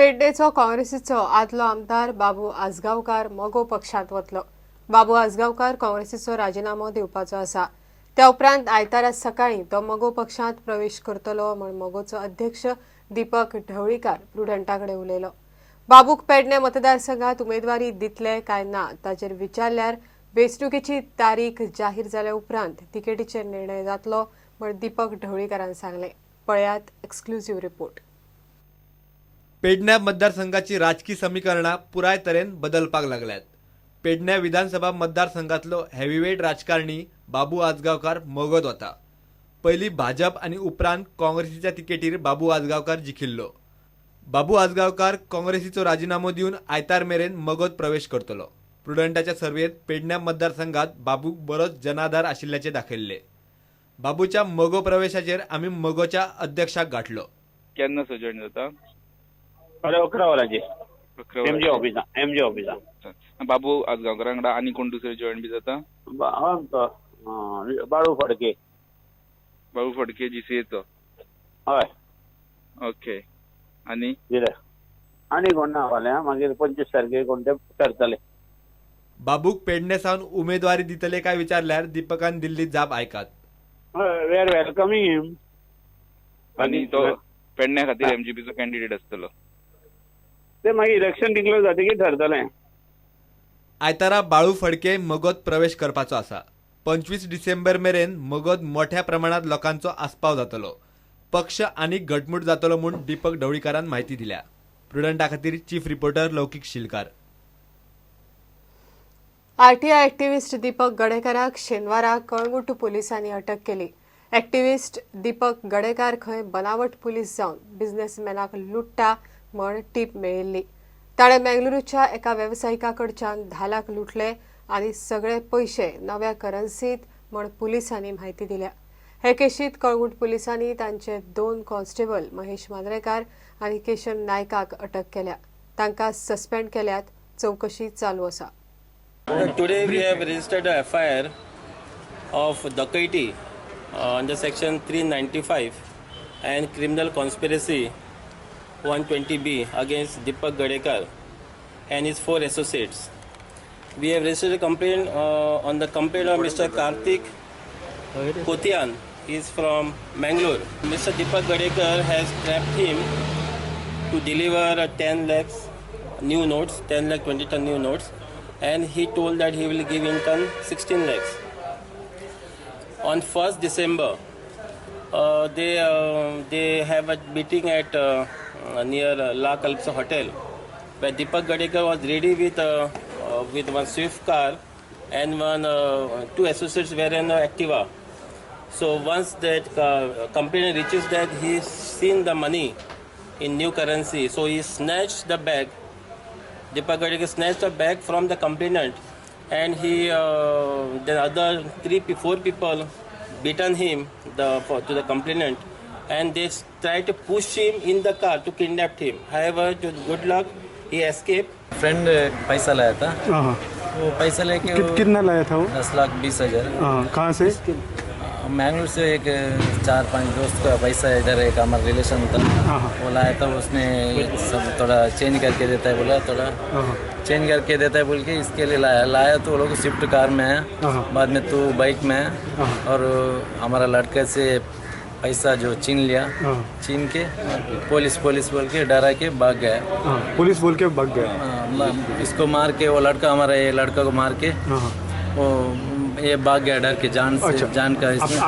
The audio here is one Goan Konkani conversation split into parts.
पेडणेचो काँग्रेसीचो आदलो आमदार बाबू आजगांवकार मगो पक्षांत वतलो. बाबू आजगांवकार काँग्रेसीचो राजिनामो दिवपाचो आसा. त्या उपरांत आयतारा सकाळीं तो मगो पक्षांत प्रवेश करतलो म्हूण मगोचो अध्यक्ष दीपक ढवळीकार प्रुडंटा कडेन उलयलो. बाबूक पेडणे मतदारसंघात उमेदवारी दितले काय ना ताचेर विचारल्यार वेंचणुकेची तारीख जाहीर जाल्या उपरांत तिकेटीचेर निर्णय जातलो म्हूण दीपक ढवळीकारान सांगलें. पळयात एक्सक्लुझिव्ह रिपोर्ट. पेडण्या मतदारसंघाची राजकी समीकरणां पुराय तरेन बदलपाक लागल्यात. पेडण्या विधानसभा मतदारसंघातलो हेवीवेट राजकारणी बाबू आजगांवकार मगोत वता. पयलीं भाजप आनी उपरांत काँग्रेसीच्या तिकेटीर बाबू आजगांवकार जिखिल्लो. बाबू आजगांवकार काँग्रेसीचो राजिनामो दिवन आयतार मेरेन मगोत प्रवेश करतलो. प्रुडंटाच्या सर्वेंत पेडण्या मतदारसंघात बाबूक बरोच जनाधार आशिल्ल्याचें दाखयल्लें. बाबूच्या मगो प्रवेशाचेर आमी मगोच्या अध्यक्षाक गाठलो. केन्ना सो जॉयन जाता? 11:15 वरांचेर एमजी ऑफिसा. एमजी ऑफिसा बाबू आजगांवकारा वांगडा आनी कोण दुसरे जॉयन बी जाता? बाळू फडके. बाळू फडके जीसीएचो? हय. ओके. आनी आनी कोण ना फाल्यां, मागीर 25 तारखेर कोण ते करतले. बाबूक पेडणे सावन उमेदवारी दितले काय विचारल्यार दीपकान दिल्ली जाप आयकात. We are welcoming him. आनी तो पेडण्या खातीर एमजीपीचो कॅन्डिडेट आसतलो. ते मागीर इलेक्शन डिक्लेअर जातकीर ठरतलें. आयतारा बाळू फडके मगोत प्रवेश करपाचो आसा. 25 डिसेंबर मेरेन मगोत मोठ्या प्रमाणात लोकांचो आस्पाव जातलो. पक्ष आनी घटमूट जातलो म्हूण दीपक ढवळीकारान म्हायती दिल्या. प्रुडंटा खातीर chief reporter Laukik Shilkar. RTI activist Deepak गडेकाराक शेनवारा कळंगूट पोलिसांनी अटक केली. ऍक्टिव्हिस्ट दीपक गडेकार खंय बनावट पुलीस जावन बिझनेसमॅनाक लुट्टा म्हण टीप मेळिल्ली. ताणें बेंगलुरूच्या एका वेवसायिका कडच्यान 10 लाख लुटले आनी सगळे पयशे नव्या करन्सीत म्हण पुलिसांनी म्हायती दिल्या. हे केशीत कळंगूट पुलिसांनी तांचे 2 कॉन्स्टेबल महेश मांद्रेकार आनी केशन नायकाक अटक केल्या. तांकां सस्पेंड केल्यात. चवकशी चालू आसा. Today we have registered a FIR of dacoity under section 395 and criminal conspiracy 120B against Deepak Gadekar and his 4 associates. We have registered a complaint on the complaint of Mr. Karthik Kotian. He is from Mangalore. Mr. Deepak Gadekar has trapped him to deliver 10 lakhs new notes, 10 lakh 20 new notes, and he told that he will give in turn 16 lakhs. On 1st December, they have a meeting at near La Calypso Hotel, where Deepak Gadekar was ready with one Swift car and two associates were in Activa. So once that complainant reaches that, he seen the money in new currency, so he snatched the bag. Deepak Gadekar snatched the bag from the complainant, and he then other 4 people beaten him to the complainant, and they tried to push him in the car to kidnap him. However, to good luck, he escaped. Friend पैसा लाया था. वो पैसा लेके कितना लाया था वो? 10,20,000. कहाँ से? मैंगलोर से एक 4-5 दोस्त का पैसा इधर एक हमारा रिलेशन था, वो लाया था. उसने सब थोड़ा चेंज करके देता है बोला, थोड़ा चेंज करके देता है बोल के इसके लिए लाया. तो वो लोग स्विफ्ट कार में है, बाद में तो बाइक में है, और हमारा लड़के से पैसा जो छीन लिया, छीन के पुलिस पुलिस बोल के डरा के भाग गया. पुलिस बोल के भाग गया. इसको मार के वो लड़का, हमारा ये लड़का को मार के वो ये भाग गया डर के, जान से जान का इसमें.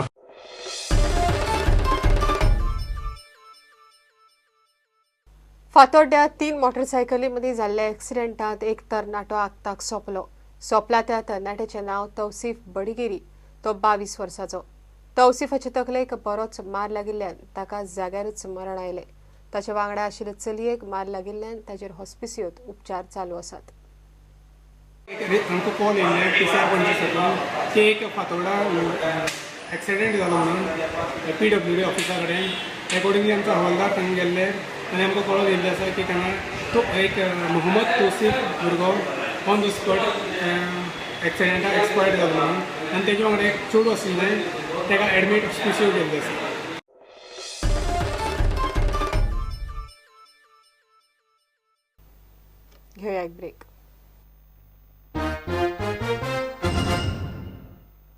फातोड्ड्या 3 मोटरसायकलीं जाल्ल्या एक्सिडेंटांत एक तरणाटो आक्ताक सोंपलो. सोंपला त्या तरणाट्याचें नांव तौसीफ बडिगिरी. तो 22 वर्साचो. तौसीफाचे तकलेक बरोच मार लागिल्ल्यान ताका जाग्यारूच मरण आयलें. ताच्या वांगडा आशिल्ले चलयेक मार लागिल्ल्यान ताचेर हॉस्पिसियोत उपचार चालू आसात. आमकां कॉल येयल्ले पी सी आर पणजे साकून की एक फातोर्डा एक्सिडेंट जालो म्हणून पी डब्ल्यू डी ऑफिसा कडेन. एकॉर्डिंगली आमचो हवालदार थंय गेल्ले आनी आमकां कळोन येयल्लें आसा की तांगा तो एक मोहम्मद तौसीफ भुरगो ऑन the spot एक्सिडेंटाक एक्सपायर्ड जालो म्हणून, आनी तेजे वांगडा एक चेडूं आशिल्लें ताका एडमीट हॉस्पिसियो केल्लें आसा. घेवया एक ब्रेक.